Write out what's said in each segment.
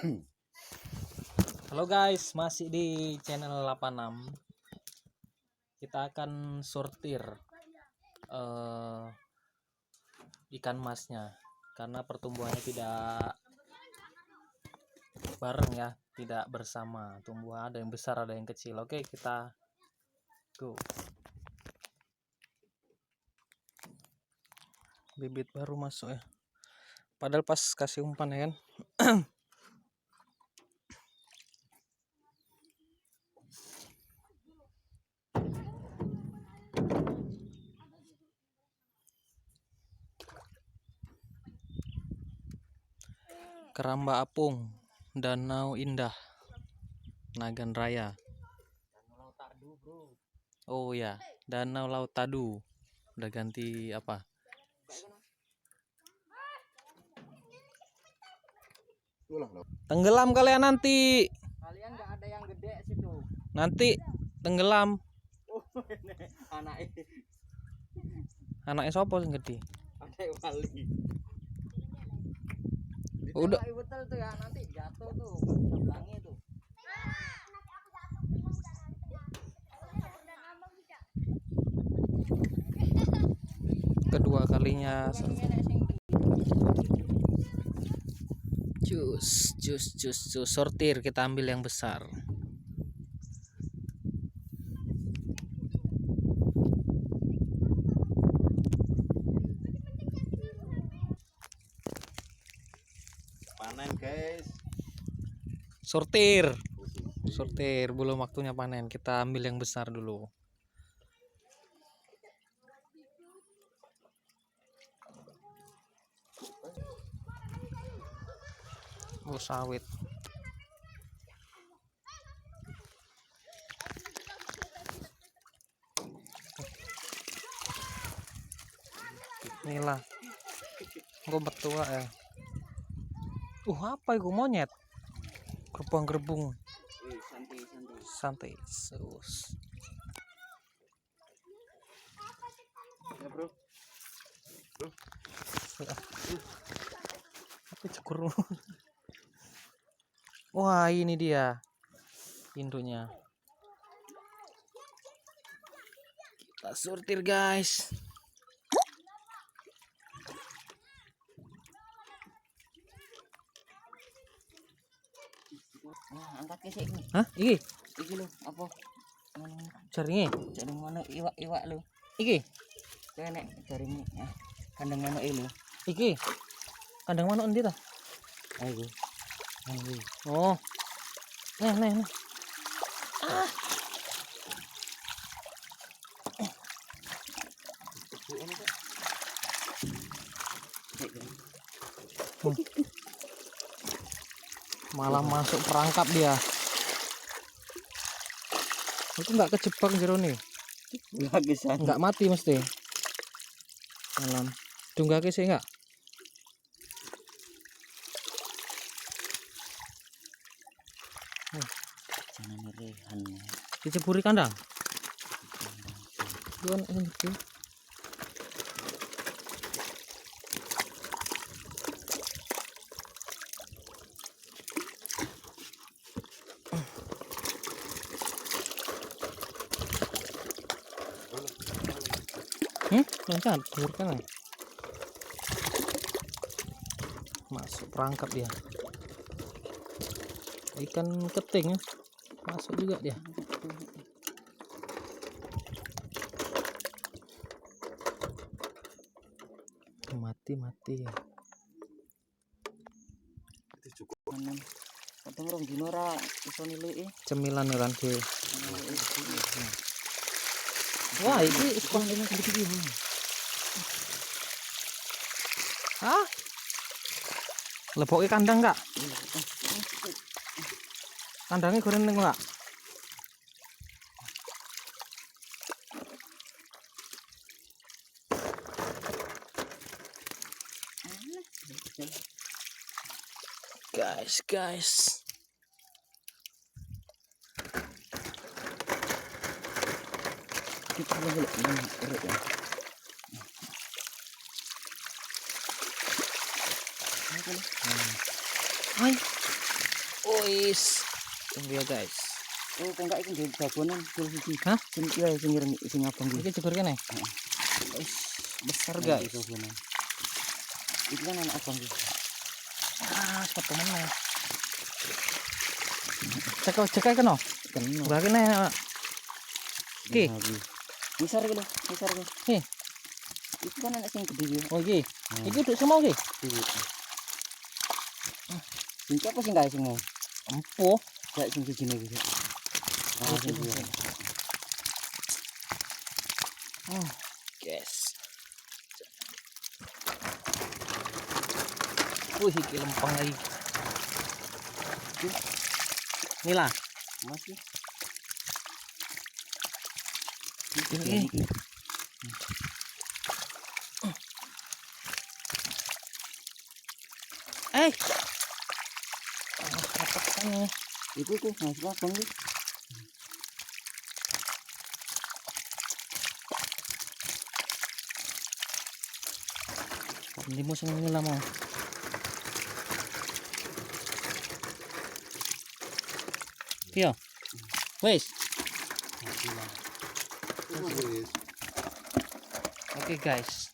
Halo guys, masih di channel 86. Kita akan sortir ikan masnya karena pertumbuhannya tidak bareng ya, tidak bersama. Tumbuhan ada yang besar, ada yang kecil. Oke, kita go. Bibit baru masuk ya. Padahal pas kasih umpan ya kan. Keramba Apung, Danau Indah, Nagan Raya. Danau Laut Tadu, bro. Oh ya, Danau Laut Tadu. Udah ganti apa? Tenggelam kalian nanti. Kalian nggak ada yang gede situ. Nanti tenggelam. Oh, anaknya. Anaknya sopo sing gede? Anak wali. Udah. Betul tuh ya, nanti jatuh tuh, nggak bisa belangi tuh. Kedua kalinya. Cus, cus, cus, cus. Sortir, kita ambil yang besar. Panen guys. Sortir. Sortir, belum waktunya panen. Kita ambil yang besar dulu. Oh, sawit. Inilah. Gue bertua ya. Apa itu monyet? Gerbang-gerbung. Santai, santai. Santai. Sus. Ya, bro. Apa cukur? Wah, ini dia induknya. Kita sortir guys. Wah, angkat ke sik. Hah? Iki? Iki lho, apa? Jaringe? Jaring manuk iwak-iwak lho. Iki? Kene jaring ya. Kandang manuk iki lho. Iki. Kandang manuk endi ta? Ayo. Ayo. Oh. Nih, nih, nih. Ah. Malah masuk perangkap dia. Itu nggak kejebak jero nih. Nggak bisa. Nggak mati mesti. Malam. Dunggake sih nggak? Jangan rehan. Diceburi kandang. Duan ini. Loncat, kan? Masuk perangkap dia. Ikan keting ya. Masuk juga dia. Mati-mati. Itu cukup. Kadang rong dino ora iso niliki. Cemilan ya kan, Ki. Wah, ini sekolah ini gede-gede. Ah? Leboke kandang enggak? Kandangnya goreng enggak? Guys, guys. Kita boleh ya. Ay. Wis. Tunggu ya guys. Oh, kok enggak iki nggih babonan kilo siji. Hah? Sing iki wae sing ireng sing abang iki. Iki jegur kene. Heeh. Wis, besar guys. Babonan. Iki kan anak abang iki. Ah, sepatu meneh. Cek cek kena. Kena. Buka kene. Iki. Ngisor iki lho, ngisor iki. Nih. Iki kan anak sing gede iki. Oh iki. Hmm. Iki duduk semua iki. Iki. Iki apa sing kae sing mau? Empuh. Gak sing sijine iki. Ah, Oh, sing sing duwe. Oh, guys. Wih, iki lempeng lagi. Nila. Masih. Iki. Iki. Eh. Ah, nih. Iku iku mas abang iki. Ini mau sing nila mau. Iya. Wes. Wis. Oke guys.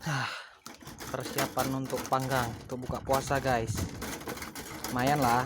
Ah, persiapan untuk panggang, untuk buka puasa guys. Lumayan lah.